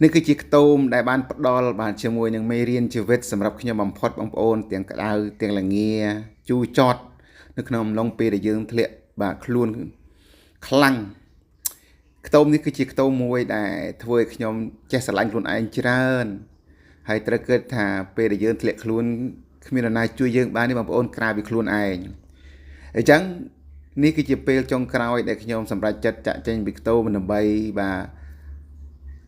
នេះគឺជាខ្ទមដែលបានផ្ដល់បាទជាមួយនឹងមេរៀនជីវិតសម្រាប់ខ្ញុំបំផុតបងប្អូនទាំងក្តៅទាំងលងាជូរចត់នៅក្នុងអំឡុងពេលដែលយើងធ្លាក់បាទខ្លួនខ្លាំងខ្ទមនេះគឺជាខ្ទមមួយដែលធ្វើឲ្យខ្ញុំចេះស្រឡាញ់ខ្លួនឯងច្រើនហើយត្រូវគិតថាពេលដែលយើងធ្លាក់ខ្លួនគ្មាននរណាជួយយើងបានទេបងប្អូនក្រៅពីខ្លួនឯងអញ្ចឹងនេះគឺជាពេលចុងក្រោយដែលខ្ញុំសម្រេចចិត្តចាក់ចេញពីខ្ទមដើម្បីបាទ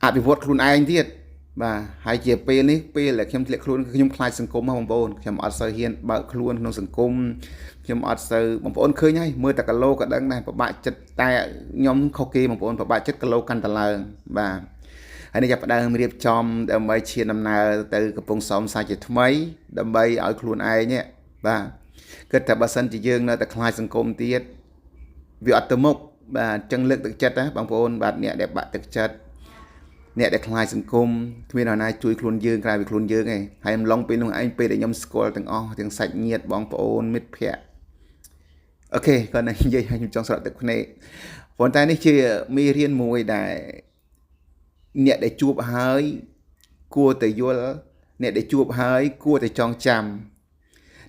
អភិវឌ្ឍខ្លួនឯងទៀតបាទហើយជាពេលនេះពេលដែលខ្ញុំធ្លាក់ខ្លួនគឺខ្ញុំខ្លាចសង្គមហ៎បងប្អូនខ្ញុំអត់សូវហ៊ានបើកខ្លួនក្នុងសង្គមខ្ញុំអត់សូវបងប្អូនឃើញហើយមើលតែគីឡូក៏ដឹងដែរពិបាកចិត្តតែខ្ញុំខុសគេបងប្អូនពិបាកចិត្តគីឡូកាន់តែឡើងបាទហើយនេះចាប់ផ្ដើមរៀបចំដើម្បីឈានដំណើរទៅកំពង់សោមសាជាថ្មីដើម្បីឲ្យខ្លួនឯងនេះបាទគិតថាបើសិនជាយើងនៅតែខ្លាចសង្គមទៀតវាអត់ទៅមុខបាទអញ្ចឹងលើកទឹកចិត្តណាបងប្អូនបាទអ្នកដែលបាក់ទឹកចិត្តអ្នកដែលខ្លាចសង្គមគ្មាននរណាជួយខ្លួនយើងក្រៅពីខ្លួនយើងឯងហើយអំឡុងពេលនោះឯងពេលដែលខ្ញុំស្គាល់ទាំងអស់ទាំងសាច់ញាតិបងប្អូនមិត្តភ័ក្តិOK គាត់នឹងនិយាយឲ្យខ្ញុំចង់ស្រក់ទឹកភ្នែកប៉ុន្តែនេះជាមេរៀនមួយដែលអ្នកដែលជួបហើយគួរតែយល់អ្នកដែលជួបហើយគួរតែចងចាំ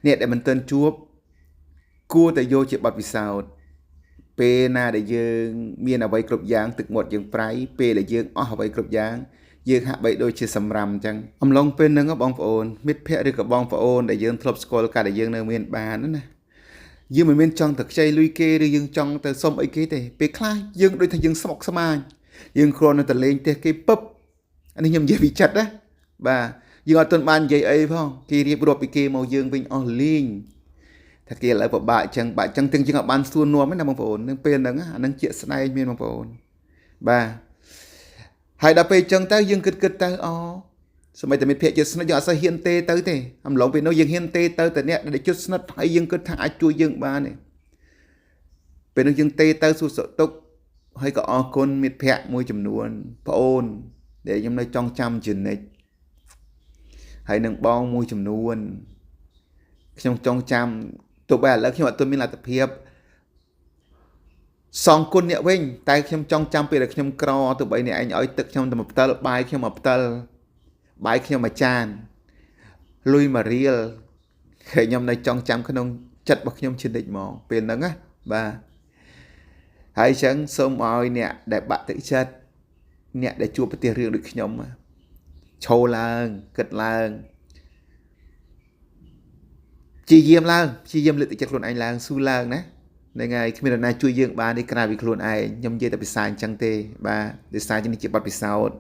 អ្នកដែលមិនទាន់ជួបគួរតែយកជាបទពិសោធន៍ពេលណាដែលយើងមានអ្វីគ្រប់យ៉ាងទឹកមាត់យើងប្រៃពេលដែលយើងអស់អ្វីគ្រប់យ៉ាងយើងហាក់បីដូចជាសម្រាមអញ្ចឹងអំឡុងពេលហ្នឹងបងប្អូនមិត្តភ័ក្តិឬក៏បងប្អូនដែលយើងធ្លាប់ស្គាល់កាលដែលយើងនៅមានបានណាយើងមិនមែនចង់ទៅខ្ចីលុយគេឬយើងចង់ទៅសុំអីគេទេពេលខ្លះយើងដូចថាយើងស្មុគស្មាញយើងគ្រាន់តែទៅលេងផ្ទះគេពឹបអានេះខ្ញុំនិយាយពីចិត្តណាបាទយើងអត់ទាន់បាននិយាយអីផងគេរៀបរាប់ពីគេមកយើងវិញអស់លីងថាគេឥឡូវពិបាកអញ្ចឹងបាក់អញ្ចឹងទាំងយើងអត់បានសួរនាំទេណាបងប្អូននឹងពេលហ្នឹងអាហ្នឹងជាក់ស្ដែងមានបងប្អូនបាទហើយដល់ពេលអញ្ចឹងទៅយើងគិតគិតទៅអូសម្បីតែមិត្តភក្តិជិតស្និទ្ធយើងអត់សូវហ៊ានទេទៅទេអំឡុងពេលនោះយើងហ៊ានទេទៅតែអ្នកដែលជិតស្និទ្ធហើយយើងគិតថាអាចជួយយើងបានទេពេលនោះយើងទេទៅសួរសុខទុក្ខហើយក៏អរគុណមិត្តភក្តិមួយចំនួនប្អូនដែលខ្ញុំនៅចងចាំជានិច្ចហើយនឹងបងមួយចំនួនខ្ញុំចងចាំទោះបីឥឡូវខ្ញុំអត់ទាន់មានលទ្ធភាពសងគុណអ្នកវិញតែខ្ញុំចងចាំពេលដែលខ្ញុំក្រទោះបីអ្នកឯងឲ្យទឹកខ្ញុំតែមួយផ្តិលបាយខ្ញុំមួយផ្តិលបាយខ្ញុំមួយចានលុយមួយរៀលខ្ញុំនៅចងចាំក្នុងចិត្តរបស់ខ្ញុំជានិច្ចហ្មងពេលហ្នឹងណាបាទហើយអញ្ចឹងសូមឲ្យអ្នកដែលបាក់ទឹកចិត្តអ្នកដែលជួបប្រទះរឿងដូចខ្ញុំឈរឡើងគិតឡើងព្យាយាមឡើងព្យាយាមលើកទឹកចិត្តខ្លួនឯងឡើងស៊ូឡើងណាហ្នឹងហើយគ្មាននរណាជួយយើងបានទេក្រៅពីខ្លួនឯងខ្ញុំនិយាយតែភាសាអញ្ចឹងទេបាទភាសានេះជាបទពិសោធន៍